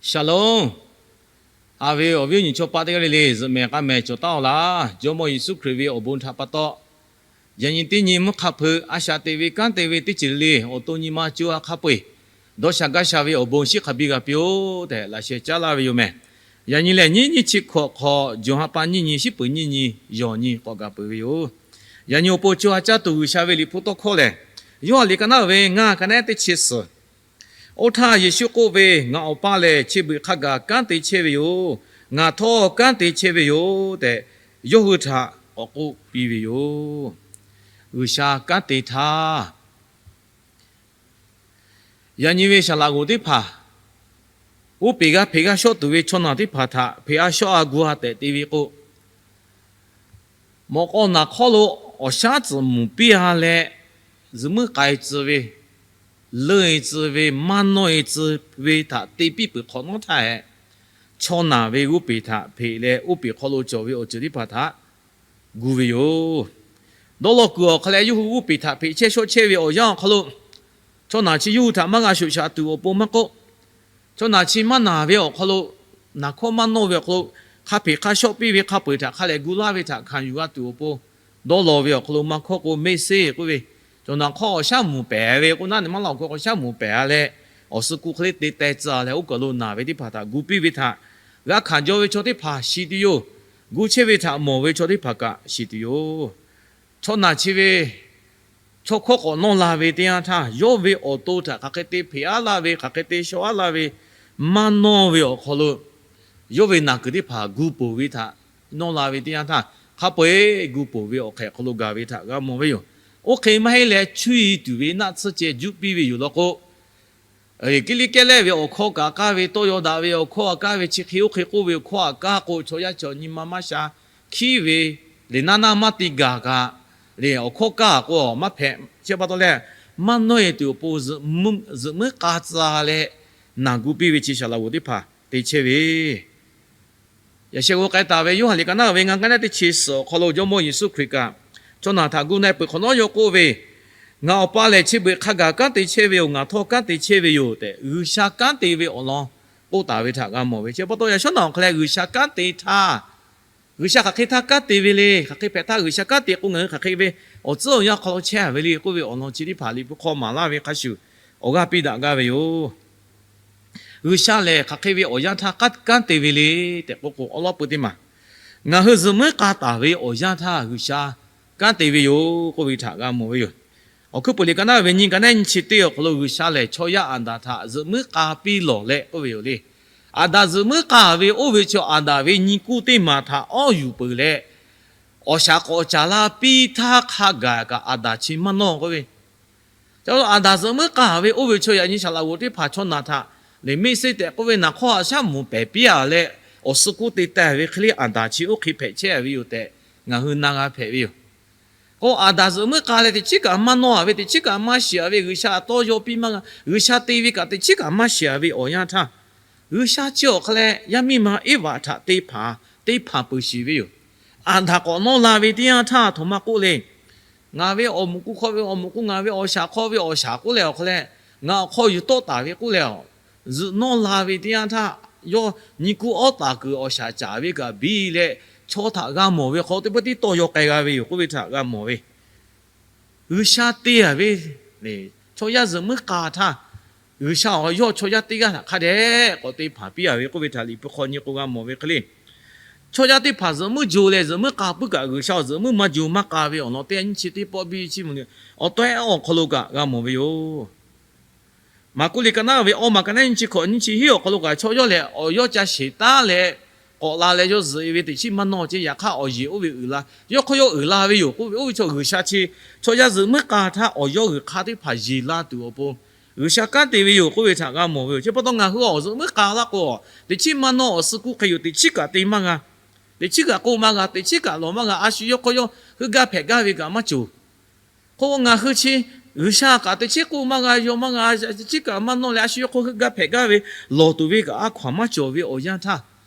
Shalom. Aˬ ve awˬ viˉ awˬ nyi chaw paˆ teˇ g'aˇ le le, zuhꞈ mehˍ k'a mehˍ cawˬ taˉ-oˬ laˇ. Jawˇmawˇ Yeˍsuˆ Hkriꞈ ve awˬ bon htaꞈ pa taw, yaꞈ nyi teˇ nyi mvuhˇ hk'a hpeu a shaꞈ teꞈ ve kanˉ te ve teˇ ceuˬ le le awˬ to nyi ma co ha hk'a peu-eˬ dawˇ sha gaˇ sha ve awˬ bon shiˉ hk'a biˇ g'a piˇ-oˆ tehꞈ laꞈ sheh caˉ laˇ ve yoˬ mehˍ. Yaꞈ nyi lehˬ, nyiˇ nyiˇ chi hkawꞈ hk'awꞈ, jawˬ ha pa nyiˇ nyi, shiˉ peuˍ nyiˇ nyi, yawˬ nyi k'awꞈ gaˬ peuˬ ve yoˬ. Yaꞈ nyi awˬ pon co ha caˇ tuˬ G'uiˬsha ve liꞈ hpu tawˇ hkawˇ lehˬ, Yoˇhanˬ liꞈ ka naˉ ve ngaˇ ka nehˉ teˇ chi suhˍ. Oˇ htaˇ Yeˍsuˆ k'oˆ ve, Ngaˬ Awˬ pa lehˬ chi beuꞈ hk'a gaˬ kanˉ te chehˇ ve yoˬ. Ngaˬ htawˇ kanˉ te chehˇ ve yoˬ tehꞈ, yawˇ hui htaꞈ k'awꞈ k'oˆ piˇ ve yoˬ. G'uiˬsha kanˉ te htaˇ, yaꞈ nyi ve saˍ laꞈ g'oˍ teˇ hpaˍ, uˉ peꞈ g'a hpeꞈ g'a shawˆ tuˬ ve chaw naˬ teˇ hpaˍ htaꞈ hpeꞈ a shawˆ a gu a tehꞈ te ve k'o, mawꞈ k'aw naˍ hk'awˇ lo awˬ shaˉ tcuhˍ mvuhˬ piˇ a leh, zuhꞈ muiˉ k'ai tcuh ve, leuˆ-e tcuh ve, maˇ nawˇ-e tcuh ve htaꞈ te piˇ peuˬ hk'awꞈ nawˉ htaˇ hehꞈ, chaw naˬ ve g'oˇ peˬ htaꞈ hpeꞈ leh, uˉ peꞈ hk'aw lo cawˬ ve awˬ ceuˬ teˇ hpaˍ htaꞈ gu ve yoˬ. Dawˇ law kuiˬ awˬ hk'a leh yawˇ hui g'oˇ peˬ htaꞈ hpeꞈ chehˇ shawˆ chehˇ ve awˬ yanˇ awˬ hk'aw lo, chaw naˬ chi yawˇ hui htaꞈ maˇ g'a shoꞈ shaꞈ tuˬ awˬ pon maˇ k'oˆ, chaw naˬ chi maˇ naˬ ve awˬ hk'aw lo, naˍ hkawˇ maˇ nawˇ ve awˬ hk'aw lo, hk'a hpeꞈ hk'a shawˆ piˇ ve hk'a peu-eˬ htaꞈ hk'a lehˬ gu laˇ ve htaꞈ hkanˍ yuˬ g'a tuˬ awˬ pon, dawˇ law ve awˬ hk'aw lo maˇ hkawˇ k'o, meˆ seˉ k'oˆ ve, chaw naˬ hk'awˇ awˬ shaˉ mvuhˬ pehˍ ve k'o, naˉ ne maˇ laˇ awˬ hkawˇ awˬ shaˉ mvuhˬ pehˍ a leh, awˬ suh ku hk'e le te teh tcuh leh, oˇ kaˬ lo naˬ ve teˇ hpaˍ htaꞈ gu piˇ ve htaꞈ g'a hkanˍ jaw ve chaw teˇ hpaˍ shiˍ tuˬ yoˬ. Gu chehˇ ve htaꞈ mawˬ ve chaw teˇ hpaˍ kaꞈ shiˍ tuˬ yoˬ. Chaw naˬ chi ve chaw hkawˇ k'awꞈ nawˇ la ve teˇ yanˇ htaˇ, yawˇ ve awˬ to htaꞈ hk'aˬ hk'e te hpeꞈ aˉ laˇ ve, hk'aˬ hk'e te shaw aˉ laˇ ve, maˇ nawˇ ve awˬ hk'aw lo, yawˇ ve naˬ kuiˬ teˇ hpaˍ gu peuˬ ve htaꞈ nawˇ la ve teˇ yanˇ htaˇ, hk'a peu-eˬ gu peuˬ ve awˬ hk'ehꞈ hk'aw lo gaˬ ve htaꞈ g'a mawˬ ve yoˬ. Oˇ hk'e maˇ heˆ leh, chuˇ yi tuˬ ve naˆ tsuhˇ ceh juˆ piˇ ve yoˬ law k'o, Kiˇliˇkehˇlehˇ ve awˬ hkawˇ kaꞈ k'aˇ ve, tawˇ yaw daꞈ ve awˬ hkawˇ kaꞈ k'aˇ ve, chi hk'e oˇ hk'e k'oˆ ve awˬ hkawˇ kaꞈ k'aˇ k'o, chaw yaˇ chaw nyi ma maˇ sha, hkiˉ ve, liꞈ naˇ naˇ maˇ te gaˬ kaꞈ, liꞈ awˬ hkawˇ kaꞈ k'o maˇ hpehꞈ. Chi pa taw leh, maˇ nawˇ-e tuˬ awˬ pon zuhꞈ muiˉ k'a tcuh leh, naˬ gu piˇ ve chi saˍ laꞈ g'oˍ teˇ hpaˍ te chehˇ ve Yaꞈ sheh g'aw k'ai taˍ ve Yoˇhanˬ liꞈ ka naˉ ve ngaˇ ka nehˉ teˇ chi suhˍ awˬ hk'aw lo Jawˇmawˇ Yeˍsuˆ Hkriꞈ kaꞈ, chaw naˬ htaꞈ gu na peuˬ hk'awꞈ nawˉ yawˇ k'oˆ ve, Ngaˬ Awˬ pa lehˬ chi beuꞈ hk'a gaˬ kanˉ te chehˇ ve yoˬ. Ngaˬ htawˇ kanˉ te chehˇ ve yoˬ tehꞈ, G'uiˬsha kanˉ te ve awˬ lawn k'oˆ taˍ ve htaꞈ g'a mawˬ ve. Chi pa taw yaꞈ shawˉ naˬ awˬ hk'a leh G'uiˬsha kanˉ te htaˇ, G'uiˬsha hk'aˬ hk'e htaˇ kanˉ te ve le, hk'aˬ hk'e hpehꞈ htaˇ G'uiˬsha kanˉ te k'o, ngaˬ hui hk'aˬ hk'e ve awˬ tcuhˉ awˬ yanˇ hk'aw lo chehˇ ve le k'oˆ ve awˬ lawn chi teˇ hpaˍ Liꞈ hpu hk'aw maˍ laˇ ve hk'a shuˍ, awˬ g'aˇ piˇ daꞈ gaˇ ve yoˬ. G'uiˬsha lehˬ hk'aˬ hk'e ve awˬ yanˇ htaˇ kanˉ te ve le tehꞈ k'oˆ k'o, awˉ lawˉ pui teˇ maˬ, ngaˬ hui zuhꞈ muiˉ k'a taˍ ve awˬ yanˇ htaˇ G'uiˬsha kanˉ te ve yoˬ k'oˆ ve htaꞈ g'a mawˬ ve yoˬ. Awˬ hkuiˉ puiˍ liꞈ ka naˉ ve nyiˇ ka nehˉ nyiˇ chi teˇ awˬ hk'aw lo G'uiˬsha lehˬ chaw yaˇ Aˍdanˍ htaꞈ zuhꞈ muiˉ k'a piˇ lawˬ leh k'oˆ ve yoˬ le. Aˍdanˍ zuhꞈ muiˉ k'a ve oˇ ve chaw Aˍdanˍ ve nyi kuˇ teˇ maˬ htaꞈ awˇ yuˬ peuˬ leh, awˬ shaˍ k'awꞈ caˍ la piˇ htaˇ hk'a gaˬ kaꞈ Aˍdanˍ chi maˇ nawˇ k'oˆ ve, Aˍdanˍ zuhꞈ muiˉ k'a ve oˇ ve chaw yaꞈ nyi saˍ laꞈ g'oˍ teˇ hpaˍ chaw naˬ htaꞈ lehˬ meˆ seˉ tehꞈ k'oˆ ve naˬ hk'awˇ a shaˉ mvuhˬ pehˍ piˇ a leh, awˬ suh kuˇ te taˍ ve hk'e le Aˍdanˍ chi oˇ hk'e hpehꞈ chehˇ ve yoˬ tehꞈ ngaˬ hui na g'a hpehꞈ ve yoˬ. K'o Aˍdanˍ zuhꞈ muiˉ k'a leh teꞈ chiˉ kaꞈ maˇ nawˇ a ve, teˇ chiˉ kaꞈ maˇ shiˍ a ve, G'uiˬsha a tawˇ yaw piˇ maˇ g'a, G'uiˬsha te ve kaꞈ teˇ chiˉ kaꞈ maˇ shiˍ a ve awˬ yanˇ htaˇ, G'uiˬsha chi awˬ hk'a leh yaˇ miˇ ma Eˇvaꞈ htaꞈ teˇ hpaˍ teˇ hpaˍ peuˬ shiˍ ve yoˬ. Aˍdanˍ k'awꞈ nawˇ la ve teˇ yanˇ htaˇ, a htoꞈ ma k'oˆ le, Ngaˬ ve awˬ moˍ ku hk'aw ve awˬ moˍ ku, ngaˬ ve awˬ shaˍ hk'aw ve awˬ shaˍ k'oˆ leh awˬ hk'a leh, ngaˬ awˬ hk'aw yuˬ tawˆ taˍ ve k'oˆ leh a, zuhꞈ nawˇ la ve teˇ yanˇ htaˇ, yawˇ nyi kuˇ awˉ taˍ kuiˬ awˬ shaˍ caˍ ve kaꞈ biˇ leh, chaw htaꞈ g'a mawˬ ve hk'aw teˇ pawˆ tiˉ tawˇ yaw k'ai g'a ve yoˬ k'oˆ ve htaꞈ g'a mawˬ ve. G'uiˬsha te a ve, chaw yaˇ zuhꞈ muiˉ k'a htaˇ, G'uiˬsha awˬ yawˇ chaw yaˇ teˇ g'aˇ htaꞈ hk'a dehꞈ k'awꞈ te hpanˍ piˇ a ve k'oˆ ve htaꞈ Liꞈ hpu hk'aw nyi k'o g'a mawˬ ve hk'e le. Chaw yaˇ teˇ hpaˍ zuhꞈ muiˉ jo leh zuhꞈ muiˉ k'a puiˉ kaꞈ, G'uiˬsha awˬ zuhꞈ muiˉ maˇ jo maˇ k'a ve awˬ lawn teˇ nyiˇ chi teˇ pawˆ biˇ chi mvuhˬ le, awˬ tawehˉ awˬ hk'aw lo kaꞈ g'a mawˬ ve yoˬ. Maˍkuˆ liꞈ ka naˉ ve awˇ maˬ ka naˉ nyiˇ chi hkawꞈ nyiˇ chi hiˉ awˬ hk'aw lo kaꞈ, chaw yawˇ lehˬ awˬ yawˇ ca sheˍ taˉ leh k'awꞈ la leh yawˇ zuhꞈ e ve teꞈ chiˉ maˇ nawˇ ceˇ. Yaꞈ hk'aˇ awˬ yeˬ oˇ ve uiˍ la, yawˇ hk'aw yawˇ uiˍ la ve yoˬ k'oˆ ve, oˇ ve chaw G'uiˬsha chi chaw yaˇ zuhꞈ muiˉ k'a htaˇ awˬ yawˇ g'uiˬ hk'a teˇ hpaˍ yeˬ la tuˬ awˬ pon G'uiˬsha kanˉ te ve yoˬ k'oˆ ve htaꞈ g'a mawˬ ve yoˬ. Chi pa taw ngaˬ hui awˬ zuhꞈ muiˉ k'a laˇ k'o, teꞈ chiˉ maˇ nawˇ awˬ suh kuˇ hk'e yoˬ. Teꞈ chiˉ kaꞈ te maˇ g'a, teꞈ chiˉ kaꞈ k'oˆ maˇ g'a, teꞈ chiˉ kaꞈ lawˬ maˇ g'a, a shu yawˇ hk'aw yawˇ heuˆ gaˇ hpehꞈ gaˇ ve kaꞈ maˇ cawˬ. K'o ngaˬ hui chi G'uiˬsha kaꞈ teꞈ chiˉ k'oˆ maˇ g'a, yaw maˇ g'a, teꞈ chiˉ kaꞈ maˇ nawˇ leh a shu yawˇ hk'aw heuˆ gaˇ hpehꞈ gaˇ ve, lawˬ tuˬ ve kaꞈ a hkaw-anˬ maˇ cawˬ ve awˬ yanˇ htaˇ,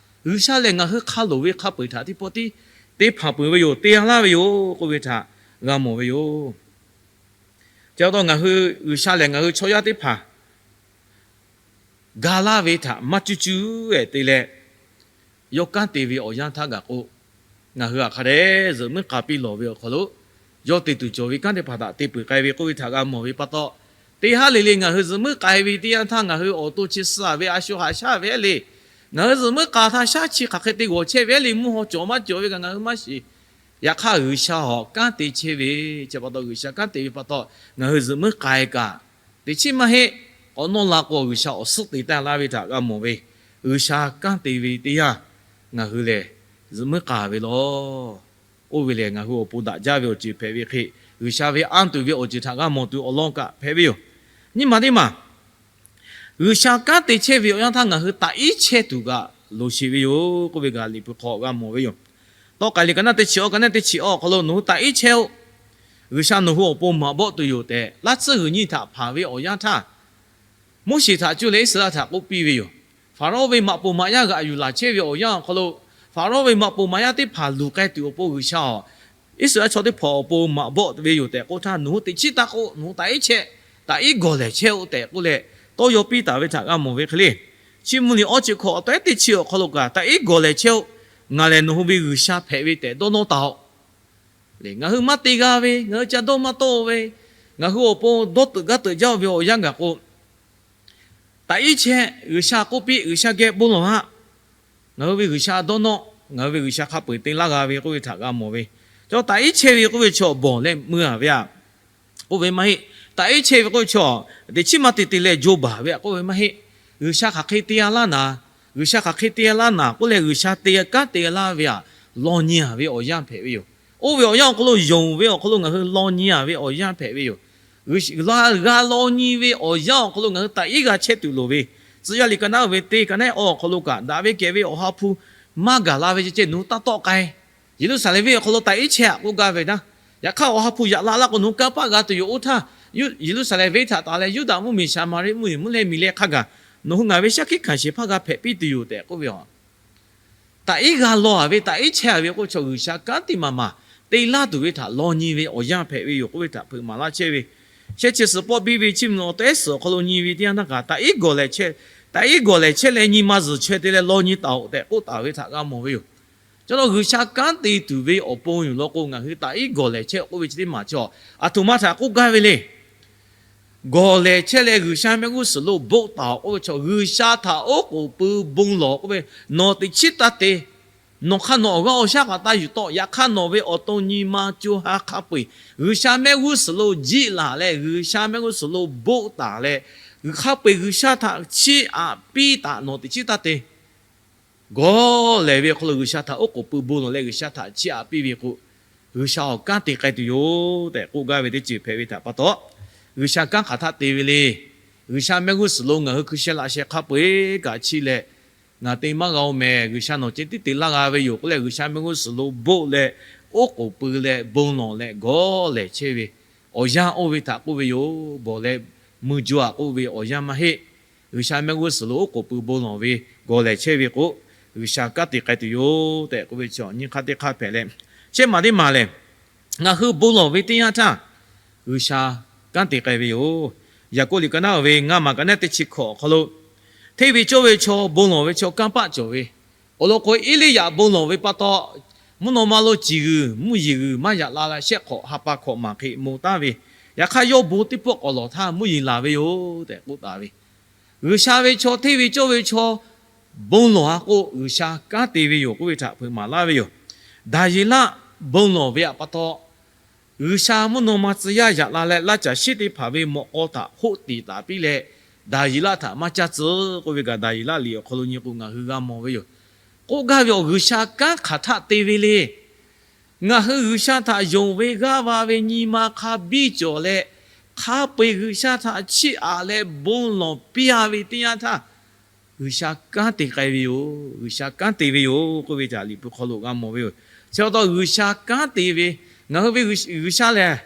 G'uiˬsha lehˬ ngaˬ hui hk'a loˍ ve hk'a peu-eˬ htaꞈ teˇ pawˆ tiˉ te hpanˍ peuˬ ve yoˬ, te laˇ ve yoˬ k'oˆ ve htaꞈ g'a mawˬ ve yoˬ. Chi pa taw ngaˬ hui G'uiˬsha lehˬ ngaˬ hui chaw yaˇ teˇ hpaˍ ga laˇ ve htaꞈ maˇ cuˇ cuˇ-e te leh, yawˇ kanˉ te ve awˬ yanˇ htaˇ gaˬ k'o, ngaˬ hui aꞈ hk'a dehꞈ zuhꞈ muiˉ k'a piˇ lawˬ ve awˬ hk'aw lo, yawˇ te tuˬ cawˬ ve kanˉ teˇ hpaˍ htaꞈ te peuˬ k'ai ve k'oˆ ve htaꞈ g'a mawˬ ve pa taw, teˇ haˉ le le ngaˬ hui zuhꞈ muiˉ k'ai ve teˇ yanˇ htaˇ ngaˬ hui awˬ to chi suh ve a shu haꞈ shaˉ ve le, ngaˬ hui zuhꞈ muiˉ k'a htaˇ shaˉ chi hk'aˬ hk'e te g'awˬ chehˇ ve le, mvuhˇ haw cawˬ maˇ cawˬ ve kaꞈ ngaˬ hui maˇ shiˍ. Yaꞈ hk'aˇ G'uiˬsha hawꞈ kanˉ te chehˇ ve chi pa taw, G'uiˬsha kanˉ te ve pa taw, ngaˬ hui zuhꞈ muiˉ k'ai kaꞈ, teꞈ chiˉ maˇ heˆ. K'awꞈ nawˇ la k'o, G'uiˬsha awˬ suhˉ te taˍ laˇ ve htaꞈ g'a mawˬ ve, G'uiˬsha kanˉ te ve teˇ yanˇ, ngaˬ hui lehˬ zuhꞈ muiˉ k'a ve law. Oˇ ve lehˬ, ngaˬ hui awˬ pon daꞈ jaˇ ve awˬ ceuˬ hpehꞈ ve hk'e, G'uiˬsha ve anˇ tuˬ ve awˬ ceuˬ htaꞈ g'a mawˬ tuˬ awˬ lawn kaꞈ hpehꞈ ve yoˬ. Nyi ma teˇ maˬ, G'uiˬsha kanˉ te chehˇ ve awˬ yanˇ htaˇ ngaˬ hui taꞈ iˉ chehˇ tuˬ kaꞈ loˍ sheˍ ve yoˬ k'oˆ ve kaꞈ Liꞈ hpu hk'aw g'a mawˬ ve yoˬ. Tawˆ k'ai liꞈ ka naˉ teˇ chi awˬ, ka naˉ teˇ chi awˬ hk'aw lo, Nawˬ hui taꞈ iˉ chehˇ-oˆ. G'uiˬsha nawˬ hui awˬ pon maꞈ bawˆ tuˬ yoˬ tehꞈ, laˇ tsuhˇ g'uiˬ nyiˇ htaꞈ hpanˍ ve awˬ yanˇ htaˇ, Moˉseˍ htaꞈ cuˇ leh Iˉsaˍreˍlaˆ htaꞈ k'oˆ piˇ ve yoˬ. Hpaˍrawˇ ve maꞈ poˍ maꞈ yaˇ g'aꞈ yuˬ laˬ chehˇ ve awˬ yanˇ awˬ hk'aw lo, Hpaˍrawˇ ve maꞈ poˍ maꞈ yaˇ teˇ hpaˍ luˬ k'ai tuˬ awˬ pon G'uiˬsha-oˬ, Iˉsaˍreˍlaˆ chaw teˇ hpaˍ awˬ pon maꞈ bawˆ ve yoˬ tehꞈ k'oˆ htaˇ, Nawˬ hui teꞈ chiˉ taˇ k'oˆ, nawˬ hui taꞈ iˉ chehˇ, taꞈ iˉ gawˬ lehˬ chehˇ-oˆ tehꞈ k'oˆ leh, tawˇ yaw piˇ taˍ ve htaꞈ g'a mawˬ ve hk'e le. Chi mvuhˇ nyi awˇ chi hkawꞈ awˬ tehˉ teˇ chi awˬ hk'aw lo kaꞈ, Taꞈ iˉ gawˬ lehˬ chehˇ-oˆ. Ngaˬ lehˬ nawˬ hui ve G'uiˬsha hpehꞈ ve tehꞈ dawˇ nawˇ taˍ-oꞈ. Ngaˬ hui maˇ te g'a ve, ngaˬ hui ca dawˇ maˇ tawˆ ve, ngaˬ hui awˬ pon dawˇ teuꞈ gaˇ teuꞈ jaˇ ve awˬ yanˇ gaˬ k'o, taꞈ iˉ chehˇ, G'uiˬsha k'oˆ piˇ, G'uiˬsha geh bon lawˬ haꞈ. Ngaˬ hui ve G'uiˬsha dawˇ nawˇ, ngaˬ hui ve G'uiˬsha hk'a peu-eˬ te laˇ g'a ve k'oˆ ve htaꞈ g'a mawˬ ve. Chaw taꞈ iˉ chehˇ ve k'oˆ ve chaw bawˬ leh mui-a ve aꞈ k'oˆ ve maˇ heˆ. Taꞈ iˉ chehˇ ve k'oˆ ve chaw teꞈ chiˉ maˇ te te leh jo baˬ ve aꞈ k'oˆ ve maˇ heˆ. G'uiˬsha hk'aˬ hk'e te-a laˇ naˍ, G'uiˬsha hk'aˬ hk'e te-a laˇ naˍ k'oˆ leh, G'uiˬsha te kanˉ te laˇ ve aꞈ law nyi-a ve awˬ yanˇ hpehꞈ ve yoˬ. Oˇ ve awˬ yanˇ awˬ hk'aw lo yonˍ ve awˬ hk'aw lo ngaˬ hui law nyi-a ve awˬ yanˇ hpehꞈ ve yoˬ. G'a law nyi ve awˬ yanˇ awˬ hk'aw lo ngaˬ hui taꞈ iˉ g'a chehˇ tuˬ loˍ ve, Tcuh yaˇ liꞈ ka naˉ uiˍ ve teˇ ka naˉ awˬ hk'aw lo kaꞈ, daꞈ ve kehˬ ve Awˬ ha hpu maˇ gaˬ la ve ceh ceh nawˬ hui taˇ tawˆ k'ai. Yeˍruˆsaˍlehnˍ venˇ awˬ hk'aw lo taꞈ iˉ chehˇ-aꞈ k'oˆ gaˇ ve naˉ. Yaꞈ hk'aˇ Awˬ ha hpu yaꞈ la laˇ k'o, nawˬ hui kanˇ paˆ g'a tuˬ yoˬ. Oˇ htaˇ, Yeˍruˆsaˍlehnˍ venˇ htaꞈ taˍ leh Yuˇdaꞈ mvuhˇmiˬ, Saˍmaˍriˆ mvuhˇmiˬ, mvuhˇ leh miˬ leh hk'a gaˬ, nawˬ hui ngaˬ ve shaˉ hkiˆ hkanˍ sheˍ hpaˇ g'a hpehꞈ piˇ tuˬ yoˬ tehꞈ k'oˆ ve yoˬ. Taꞈ iˉ g'a law-a ve, taꞈ iˉ chehˇ-a ve k'oˆ ve chaw G'uiˬsha kanˉ te maˍ maˍ te laˇ tuˬ ve htaꞈ law nyi ve awˬ yanˇ hpehꞈ ve yoˬ k'oˆ ve htaꞈ hpeuꞈ maˍ laˇ chehˇ ve. Shehˆ chi suhˍ pawˆ biˇ ve chiˇ mvuh awˬ tehˉ suhˍ awˬ hk'aw lo nyi ve teˇ yanˇ htaˇ kaꞈ, taꞈ iˉ gawˬ lehˬ chehˇ, taꞈ iˉ gawˬ lehˬ chehˇ leh nyi ma zuhˬ chaweh te leh law nyi taˍ-oꞈ tehꞈ k'oˆ taˍ ve htaꞈ g'a mawˬ ve yoˬ. Chaw lo G'uiˬsha kanˉ te tuˬ ve awˬ pon yoˬ law k'o, ngaˬ hui taꞈ iˉ gawˬ lehˬ chehˇ k'oˆ ve chi teˇ maˬ chaw, aˬ htoꞈ ma htaꞈ k'oˆ gaˇ ve le. Gawˬ lehˬ chehˇ leh G'uiˬsha mehˆ g'uˇ suhˍ lo boˆ taˍ-oꞈ k'oˆ ve chaw, G'uiˬsha htaꞈ oˉ k'oˍ pui bon lawˬ k'oˆ ve, nawˬ teꞈ chiˉ taˇ te. Nawˬ hk'aˇ nawˬ awˬ g'aˇ awˬ shaˉ kaꞈ taˇ yuˬ tawˆ. Yaꞈ hk'aˇ nawˬ ve awˬ to nyi ma co ha hk'a peu-eˬ G'uiˬsha mehˆ g'uˇ suhˍ lo jiˆ laˬ leh, G'uiˬsha mehˆ g'uˇ suhˍ lo boˆ taˍ leh, hk'a peu-eˬ G'uiˬsha htaꞈ chiˇ aꞈ piˇ taˍ, nawˬ teꞈ chiˉ taˇ te. Gawˬ lehˬ ve awˬ hk'aw lo G'uiˬsha htaꞈ oˉ k'oˍ pui bon lawˬ leh G'uiˬsha htaꞈ chiˇ aꞈ piˇ ve k'o, G'uiˬsha awˬ kanˉ te k'ai tuˬ yoˬ tehꞈ k'oˆ gaˇ ve teˇ ceuˬ hpehꞈ ve htaꞈ pa taw, G'uiˬsha kanˉ hk'aˬ htaˆ te ve le. G'uiˬsha mehˆ g'uˇ suhˍ lo ngaˬ hui hkui sheh laꞈ sheh hk'a peu-eˬ kaꞈ chi leh, ngaˬ te maˇ g'a-oˬ mehˍ, G'uiˬsha nawˬ ceh tiˉ te laˇ g'a ve yoˬ k'oˆ leh, G'uiˬsha mehˆ g'uˇ suhˍ lo boˆ leh, oˉ k'oˍ pui leh bon lawˬ leh gawˬ lehˬ chehˇ ve awˬ yanˇ oˇ ve htaꞈ k'oˆ ve yoˬ. Bawˬ leh mui jo-aꞈ k'oˆ ve awˬ yanˇ maˇ heˆ. G'uiˬsha mehˆ g'uˇ suhˍ lo oˉ k'oˍ pui bon lawˬ ve gawˬ lehˬ chehˇ ve k'o, G'uiˬsha kanˉ te k'ai tuˬ yoˬ tehꞈ k'oˆ ve chaw nyiˇ hk'aˇ teˇ hk'aˇ hpehꞈ leh, shehˆ maˬ teˇ maˬ lehˬ, ngaˬ hui bon lawˬ ve teˇ yanˇ htaˇ, G'uiˬsha kanˉ te k'ai ve yoˬ. Yaˍkoˆ liꞈ ka naˉ uiˍ ve ngaˇ maˬ ka naˉ teˇ chi hkawꞈ awˬ hk'aw lo, hteˇ ve cawˇ ve chaw bon lawˬ ve chaw kanˇ paˆ cawˬ ve, awˬ lawn k'o Eˇliˇyaꞈ bon lawˬ ve pa taw, mvuhˇ naw ma lo ciˬ g'uiˬ mvuhˇ yeˬ g'uiˬ maˇ yaꞈ la leh shehˆ hk'awꞈ ha pa hkawꞈ maˍ hk'e mo taˍ ve, yaꞈ hk'aˇ yawˇ bon teˇ pawˆ k'awꞈ lawˬ htaˇ mvuhˇ yeˬ laˬ ve yoˬ tehꞈ k'oˆ taˍ ve, G'uiˬsha ve chaw hteˇ ve cawˇ ve chaw bon lawˬ-a k'o, G'uiˬsha kanˉ te ve yoˬ k'oˆ ve htaꞈ hpeuꞈ maˍ laˇ ve yoˬ. Daˍyeˍlaˆ bon lawˬ ve aꞈ pa taw, G'uiˬsha mvuhˇ naw ma tcuh yaˇ yaꞈ la leh, laˇ caˬ shiˉ teˇ hpaˍ ve mawꞈ k'aw htaꞈ hoˆ tiˍ taˍ piˇ leh, Daˍyeˍlaˆ htaꞈ maˇ caˇ tcuh k'oˆ ve kaꞈ, Daˍyeˍlaˆ liꞈ awˬ hk'aw lo nyi k'o ngaˬ hui g'a mawˬ ve yoˬ. K'oˆ gaˇ ve awˬ, G'uiˬsha kanˉ hk'aˬ htaˆ te ve le. Ngaˬ hui G'uiˬsha htaꞈ yonˍ ve g'aˇ va ve nyi ma hk'a biˇ cawˬ leh, hk'a peu-eˬ G'uiˬsha htaꞈ chiˇ aꞈ leh bon lawˬ piˇ-a ve teˇ yanˇ htaˇ, G'uiˬsha kanˉ te k'ai ve yoˬ. G'uiˬsha kanˉ te ve yoˬ k'oˆ ve htaꞈ Liꞈ hpu hk'aw lo g'a mawˬ ve yoˬ. Chi pa taw G'uiˬsha kanˉ te ve, ngaˬ hui ve G'uiˬsha lehˬ,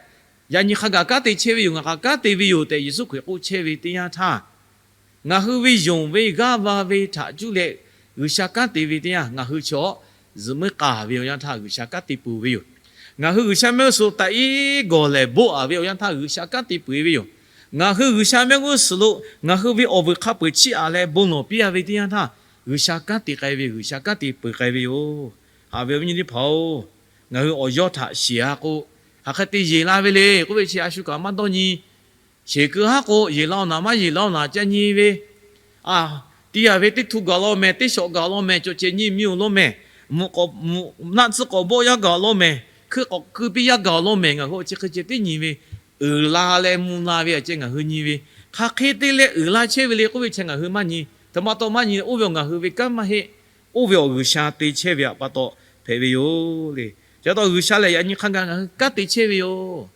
yaꞈ nyi hk'a gaˬ kanˉ te chehˇ ve yoˬ, ngaˬ kaꞈ kanˉ te ve yoˬ tehꞈ Yeˍsuˆ Hkriꞈ k'oˆ chehˇ ve teˇ yanˇ htaˇ, ngaˬ hui ve yonˍ ve g'aˇ va ve htaꞈ cuˇ leh G'uiˬsha kanˉ te ve teˇ yanˇ, ngaˬ hui chaw zuhꞈ muiˉ k'aˍ ve awˬ yanˇ htaˇ G'uiˬsha kanˉ te peuˬ ve yoˬ. Ngaˬ hui G'uiˬsha mehˆ g'uˇ suhˍ taꞈ iˉ gawˬ lehˬ boˆ-a ve awˬ yanˇ htaˇ G'uiˬsha kanˉ te peuˬ ve yoˬ. Ngaˬ hui G'uiˬsha mehˆ g'uˇ suhˍ lo ngaˬ hui ve awˬ vuiˬ hk'a peu-eˬ chiˇ aꞈ leh bon lawˬ piˇ-a ve teˇ yanˇ htaˇ, G'uiˬsha kanˉ te k'ai ve, G'uiˬsha kanˉ te peuˬ k'ai ve yoˬ. Haꞈ ve awˬ viˉ nyi teˇ hpaˍ-oˬ, ngaˬ hui awˬ yawˇ htaꞈ shiˍ-a k'o, hk'aˬ hk'e te yeˬ la ve le k'oˆ ve chi a shu kaꞈ maˇ dawˇ nyi. Sheˍ keu haˉ k'o, yeˬ la-oˬ naˍ maˇ yeˬ la-oˬ naˍ ca nyi ve, a, teˇ yanˇ ve teˇ htu gaˬ law mehˍ, teˇ shawꞈ gaˬ law mehˍ, cawˬ cehˬ nyi miˬ-oˬ law mehˍ, mvuhꞈ k'awꞈ mvuhꞈ naˆ tcuhˇ k'awꞈ bawˆ yaˇ gaˬ law mehˍ, hkui k'awꞈ keu piˇ yaˇ gaˬ law mehˍ, ngaˬ hui awˬ chi hk'e ceh teˇ nyi ve uiˍ la leh mvuh la ve aꞈ ceh ngaˬ hui nyi ve, hk'aˬ hk'e te leh uiˍ la chehˇ ve le k'oˆ ve chi ngaˬ hui maˇ nyi. Htoꞈ ma taw maˇ nyi, oˇ ve awˬ ngaˬ hui ve kanˉ maˇ heˆ. Oˇ ve awˬ G'uiˬsha te chehˇ ve aꞈ pa taw hpehꞈ ve yoˬ le. Chi pa taw G'uiˬsha lehˬ yaꞈ nyi hk'a gaˬ ngaˬ hui kanˉ te chehˇ ve yoˬ.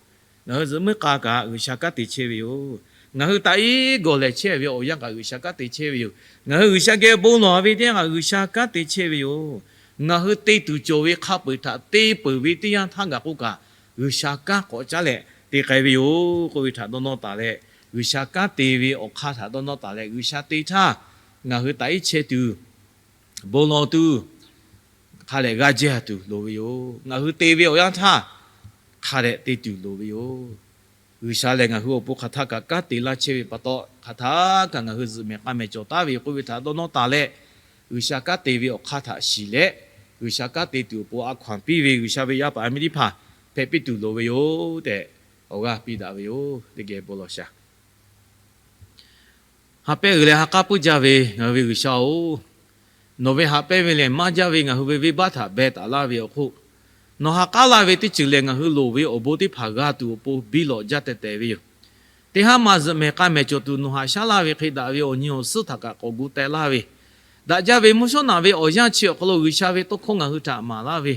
Ngaˬ hui zuhꞈ muiˉ k'a kaꞈ G'uiˬsha kanˉ te chehˇ ve yoˬ. Ngaˬ hui taꞈ iˉ gawˬ lehˬ chehˇ ve awˬ yanˇ kaꞈ G'uiˬsha kanˉ te chehˇ ve yoˬ. Ngaˬ hui G'uiˬsha geh bon lawˬ ve teˇ yanˇ kaꞈ G'uiˬsha kanˉ te chehˇ ve yoˬ. Ngaˬ hui te tuˬ cawˬ ve hk'a peu-eˬ htaꞈ te peuˬ ve teˇ yanˇ htaˇ gaˬ k'oˆ kaꞈ, G'uiˬsha kanˉ k'awꞈ caˉ leh te k'ai ve yoˬ k'oˆ ve htaꞈ dawˇ nawˇ taˍ leh, G'uiˬsha kanˉ te ve awˬ hk'aˇ htaꞈ dawˇ nawˇ taˍ leh, G'uiˬsha te htaˇ ngaˬ hui taꞈ iˉ chehˇ tuˬ, bon lawˬ tuˬ, hk'a dehꞈ g'aˇ jaˇ tuˬ loˍ ve yoˬ. Ngaˬ hui te ve awˬ yanˇ htaˇ hk'a dehꞈ te tuˬ loˍ ve yoˬ. G'uiˬsha lehˬ ngaˬ hui awˬ pon hk'aˬ htaˇ kaꞈ kanˉ te laˇ chehˇ ve pa taw, hk'aˬ htaˇ kaꞈ ngaˬ hui zuhꞈ mehˍ k'a mehˍ cawˬ taˉ ve yoˬ k'oˆ ve htaꞈ dawˇ nawˇ taˍ leh, G'uiˬsha kanˉ te ve awˬ hk'aˇ htaꞈ shiˍ leh, G'uiˬsha kanˉ te tuˬ awˬ pon a hkaw-anˬ piˇ ve G'uiˬsha ve yaˇ paˍ yaˇ miˇ teˇ hpaˍ hpehꞈ piˇ tuˬ loˍ ve yoˬ tehꞈ, awˬ g'aˇ piˇ daꞈ ve yoˬ. Teˇ geh bon lawˬ shaˍ. Ha pehˇ g'uiˬ leh ha k'aˉ puiˉ jaˇ ve ngaˬ hui ve G'uiˬsha-oˬ, nawˬ ve haꞈ pehnˇ ve lehˬ maˇ jaˇ ve ngaˬ hui ve venˇbaˆ htaꞈ beh taˍ laˇ ve awˬ hk'oˆ, nawˬ ha k'aˉ laˇ ve teˇ ceuˬ lehˬ ngaˬ hui loˍ ve awˬ bon teˇ hpaˍ g'a tuˬ awˬ pon biˇ lawꞈ jaˇ teh tehꞈ ve yoˬ. Teˇ haˉ ma zuhꞈ mehˍ k'a mehˍ cawˬ tuˬ nawˬ haꞈ shaˉ laˇ ve hk'e, daꞈ ve awˬ nyi awˬ suhˉ htaꞈ kaꞈ k'awꞈ gu teh laˇ ve, daꞈ jaˇ ve mvuhˇ shawˉ naꞈ ve awˬ yanˇ chi awˬ hk'aw lo G'uiˬsha ve tawˇ hkawˇ ngaˬ hui htaꞈ maˍ laˇ ve,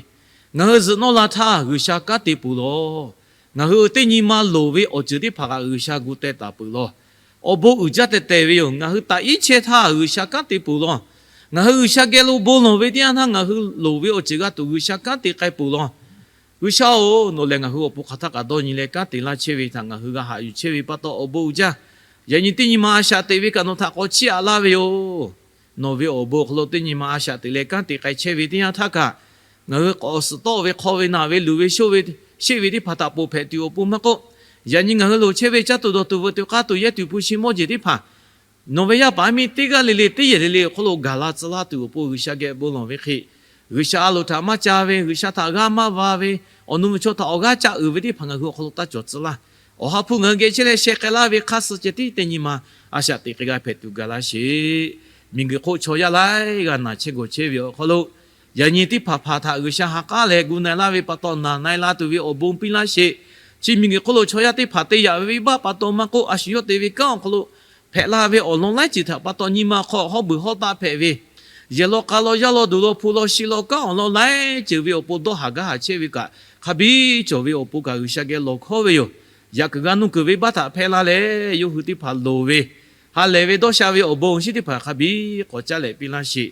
ngaˬ hui zuhꞈ nawˇ la htaˇ G'uiˬsha kanˉ te peuˬ lawˬ. Ngaˬ hui teˇ nyi ma loˍ ve awˬ ceuˬ teˇ hpaˍ kaꞈ G'uiˬsha gu teh taˍ peuˬ lawˬ. Awˬ bon uiˍ jaˇ teh tehꞈ ve yoˬ. Ngaˬ hui taꞈ iˉ chehˇ htaˇ G'uiˬsha kanˉ te peuˬ lawˬ. Ngaˬ hui G'uiˬsha geh lo bon lawˬ ve teˇ yanˇ htaˇ ngaˬ hui loˍ ve awˬ ceuˬ g'a tuˬ G'uiˬsha kanˉ te k'ai peuˬ lawˬ. G'uiˬsha-oˬ, nawˬ lehˬ ngaˬ hui awˬ pon hk'aˬ htaˇ kaꞈ dawˇ nyi leh kanˉ te laˇ chehˇ ve htaꞈ ngaˬ hui g'a haꞈ yuˬ chehˇ ve pa taw awˬ bon uiˍ jaˇ. Yaꞈ nyi teˇ nyi ma a shaꞈ teꞈ ve kaꞈ nawˬ htaꞈ k'awꞈ chiˇ aꞈ laˇ ve yoˬ. Nawˬ ve awˬ bon awˬ hk'aw lo teˇ nyi ma a shaꞈ teꞈ leh kanˉ te k'ai chehˇ ve teˇ yanˇ htaˇ kaꞈ, ngaˬ hui k'awꞈ suhˍ tawˆ ve hk'aw ve naˬ ve luˬ ve shoˆ ve sheˆ ve teˇ hpaˍ htaꞈ ponˬ hpehꞈ tuˬ awˬ pon maˇ k'oˆ, yaꞈ nyi ngaˬ hui loˍ chehˇ ve caˇ tuˬ dawˬ tuˬ veuꞈ tuˬ k'aˇ tuˬ yehˇ tuˬ hpu shi mawˇ jeˬ teˇ hpaˍ, nawˬ ve yaˇ paˍ yaˇ miˇ teˇ g'aˇ le le teˇ yehˬ le le awˬ hk'aw lo gaˬ la tcuh laˇ tuˬ awˬ pon G'uiˬsha geh bon lawˬ ve hk'e, G'uiˬsha a loˍ htaꞈ maˇ ca ve, G'uiˬsha htaꞈ g'a maˇ va ve, awˬ nu mvuhˬ chaw htaꞈ awˬ g'aˇ caˆ uiˍ ve teˇ hpaˍ ngaˬ hui awˬ hk'aw lo taˇ cawˬ tcuh laˇ. Awˬ ha hpu ngaˬ hui geh chehˇ leh sheh k'ai laˇ ve hk'aˇ suh ceh tiˉ teˇ nyi ma a shaꞈ teꞈ k'ai g'a hpehꞈ tuˬ gaˬ laˇ sheˍ. Miˬguiˬ hk'oˆ chaw yaˇ laiˉ g'aˇ naˬ chehˇ gawˬ chehˇ ve awˬ hk'aw lo, yaꞈ nyi teˇ hpaˍ hpaˍ htaꞈ G'uiˬsha ha k'aˉ leh gu na-e laˇ ve pa taw naˬ na-e la tuˬ ve awˬ bon piˇ laˇ sheˍ. Chi miˬguiˬ hk'oˆ lo chaw yaˇ teˇ hpaˍ te yaꞈ ve venˇbaˆ pa taw maˇ k'oˆ, a shu yawˇ te ve kanˉ awˬ hk'aw lo hpehꞈ la ve awˬ lawn laiˉ ceuˬ htaꞈ pa taw nyi ma hk'aw hawˉ buiˬ hawˉ taˆ hpehꞈ ve, yehˬ law k'a law yaˇ law duˬ law hpu law shi law kanˉ awˬ lawn laiˉ ceuˬ ve awˬ pon dawˇ haˍ gaˇ haˍ chehˇ ve kaꞈ, hk'a biˇ cawˬ ve awˬ pon kaꞈ G'uiˬsha geh lawˬ hkawˉ ve yoˬ. Yaꞈ kuiˬ g'a nuˇ kuiˬ venˇbaˆ htaꞈ hpehˇ laˇ leh, yawˇ hui teˇ hpaˍ loˍ ve ha lehˬ ve dawˇ sha ve awˬ bon awˬ shinˉ teˇ hpaˍ hk'a biˇ k'awꞈ caˉ leh piˇ laˇ sheˍ.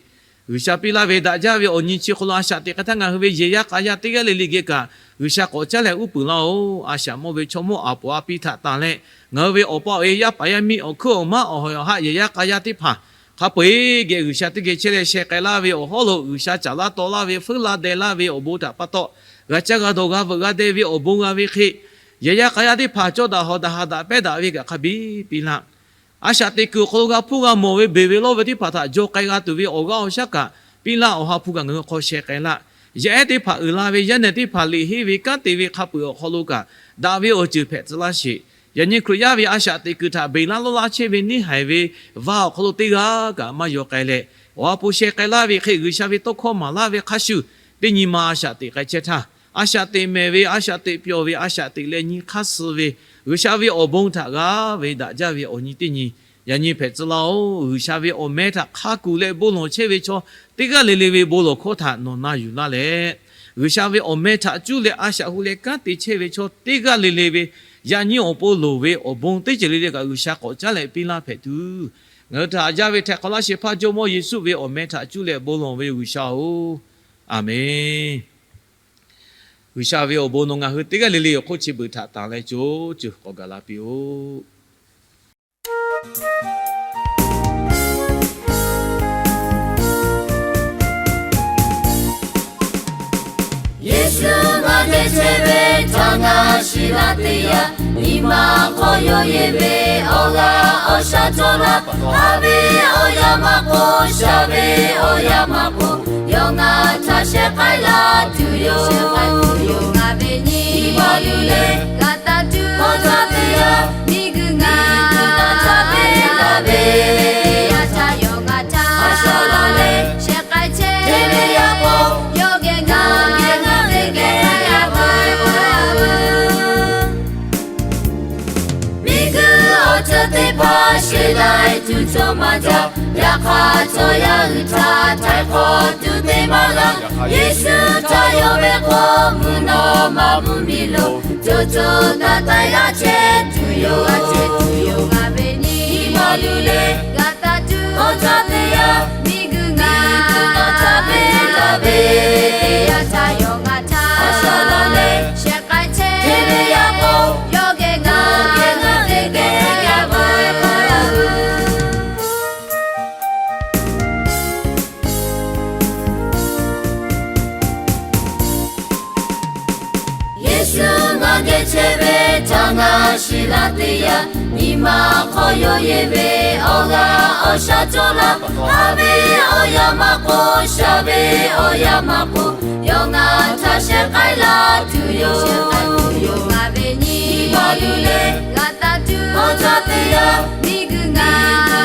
G'uiˬsha piˇ laˇ ve daꞈ jaˇ ve awˬ nyi chi hk'aw lo a shaꞈ teꞈ k'ai htaˇ ngaˬ hui ve yehˬ yaˇ k'a yaˇ teˇ g'aˇ le le geh kaꞈ G'uiˬsha k'awꞈ caˉ leh uˉ peunˍ laˇ-oˬ. A shaꞈ mawˇ ve chaw mawˇ aˍ poˍ a pi htaꞈ tanˬ leh, ngaˬ hui ve awˬ pa awˬ e yaˇ paˍ yaˇ miˇ awˬ hkuiˉ awˬ maˉ awˬ hawˍ awˬ haˆ yehˬ yaˇ k'a yaˇ teˇ hpaˍ hk'a peu-eˬ geh G'uiˬsha teˇ geh chehˇ leh sheh k'ai laˇ ve awˬ hawˉ lo G'uiˬsha caˍ laˇ taw laˇ ve feuˉ laˇ deh laˇ ve awˬ bon htaꞈ pa taw, g'a caˇ g'a dawˬ g'a veuꞈ g'a deh ve awˬ bon g'a ve hk'e, yehˬ yaˇ k'a yaˇ teˇ hpaˍ cawˇ daꞈ hawˍ daꞈ ha daꞈ pehˉ daꞈ ve kaꞈ hk'a biˇ piˇ laˇ. A shaꞈ teꞈ kuiˬ awˬ hk'aw lo g'a hpuˇ g'a mawˬ ve beˬ ve lawˇ ve teˇ hpaˍ htaꞈ jaw k'ai g'a tuˬ ve awˬ g'aˇ awˬ shaˉ kaꞈ piˇ laˇ. Awˬ ha hpu kaꞈ ngaˬ hui hk'aw sheh k'ai laˇ. Yaˇ ehˉ teˇ hpaˍ uiˍ la ve, yaˇ nehˬ teˇ hpaˍ liꞈ henˇ ve kanˉ te ve hk'a peu-eˬ awˬ hk'aw lo kaꞈ daꞈ ve awˬ ceuˬ hpehꞈ tcuh laˇ sheˍ. Yaꞈ nyi Hkriꞈ yaˇ ve a shaꞈ teꞈ kuiˬ htaꞈ beˬ laˇ lawˇ laˇ chehˇ ve neˇ haiˬ ve vaˇ awˬ hk'aw lo teˇ g'aˇ kaꞈ maˇ yaw k'ai leh, awˬ ha hpu sheh k'ai laˇ ve hk'e G'uiˬsha ve tawˇ hkawˇ maˍ laˇ ve hk'a shuˍ, teˇ nyi ma a shaꞈ teꞈ k'ai chehˇ htaˇ, a shaꞈ teꞈ mehˍ ve, a shaꞈ teꞈ pyawˬ ve, a shaꞈ teꞈ leh nyi hk'aˇ suh ve, G'uiˬsha ve awˬ bon htaꞈ g'a ve daꞈ jaˇ ve awˬ nyi teˇ nyi yaꞈ nyi hpehꞈ tcuh laˇ-oˬ. G'uiˬsha ve awˬ meh htaꞈ hk'a kuˬ leh bon lawˬ chehˇ ve chaw teˇ g'aˇ le le ve bon lawˬ hkawˇ htaꞈ nawˬ na yuˬ laˇ leh, G'uiˬsha ve awˬ meh htaꞈ cuˇ leh a shaꞈ hu leh kanˉ te chehˇ ve chaw teˇ g'aˇ le le ve yaꞈ nyi awˬ pon loˍ ve awˬ bon teˇ ceuˬ le le kaꞈ G'uiˬsha k'awꞈ caˉ leh piˇ laˇ hpehꞈ tuˬ, ngaˬ hui htaꞈ haꞈ jaˇ ve htaiˍ hk'awꞈ laˇ shehˍ hpaˇ Jawˇmawˇ Yeˍsuˆ ve awˬ meh htaꞈ cuˇ leh bon lawˬ ve G'uiˬsha-oˬ, Aˍmenˬ. G'uiˬsha ve awˬ bon nawˬ ngaˬ hui teˇ g'aˇ le le awˬ hk'oˆ chi beuꞈ htaꞈ tanˬ leh co co k'awꞈ gaˬ la piˇ-oˆ. Yeˍsuˆ maˇ te chehˇ ve htaꞈ ngaˬ shiˍ la teˇ yanˇ, Nyi ma hk'aw yawˇ yehˬ ve awˬ g'aˇ awˬ shaˉ cawˇ laˇ. Haˉ ve awˬ yanˇ maˇ k'oˆ, shaˍ ve awˬ yanˇ maˇ k'oˆ, yawˇ ngaˬ htaꞈ sheh k'ai laˇ tuˬ yoˬ. Ngaˬ ve nyi ma luˬ leh g'a taˇ tuˬ awˬ cawˇ teˇ yanˇ, miˬguiˬ ngaˬ htaꞈ htaˇ ve laˇ ve teˇ yanˇ htaˇ yawˇ ngaˬ htaꞈ a shaˍ laˇ leh sheh k'ai chehˇ ve yaˇ k'o, yawˇ geh ngaˬ geh ngaˬ ve geh k'ai a ve k'o, miˬguiˬ awˬ ceuˬ teˇ hpaˍ sheˍ laiˉ tuˬ cawˬ maˇ jaˇ. Yaꞈ hk'aˇ chaw yaˇ hui htaꞈ htaiˍ hk'awꞈ tuˬ te maˇ g'a. Yeˍsuˆ htaꞈ yonˍ ve k'o, mvuhˇ naw ma mvuhˇmiˬ lo co co taiˍ taiˍ g'a chehˇ tuˬ yoˬ. G'a chehˇ tuˬ yoˬ. Ngaˬ ve nyi ma luˬ leh g'a taˇ tuˬ awˬ cawˇ teˇ yanˇ, miˬguiˬ ngaˬ htaꞈ htaˇ ve laˇ ve teˇ yanˇ htaˇ yawˇ ngaˬ htaꞈ a shaˍ laˇ leh sheh k'ai chehˇ ve yaˇ k'o, yawˇ geh ngaˬ geh ngaˬ ve geh k'ai a ve k'o, Yeˍsuˆ ngaˬ geh chehˇ ve htaꞈ ngaˬ shiˍ laˇ teˇ yanˇ, nyi ma hk'aw yawˇ yehˬ ve awˬ g'aˇ awˬ shaˉ cawˇ laˇ. Haˉ ve awˬ yanˇ maˇ k'oˆ, shaˍ ve awˬ yanˇ maˇ k'oˆ, yawˇ ngaˬ htaꞈ sheh k'ai laˇ tuˬ yoˬ. Ngaˬ ve nyi ma luˬ leh g'a taˇ tuˬ awˬ cawˇ teˇ yanˇ, miˬguiˬ ngaˬ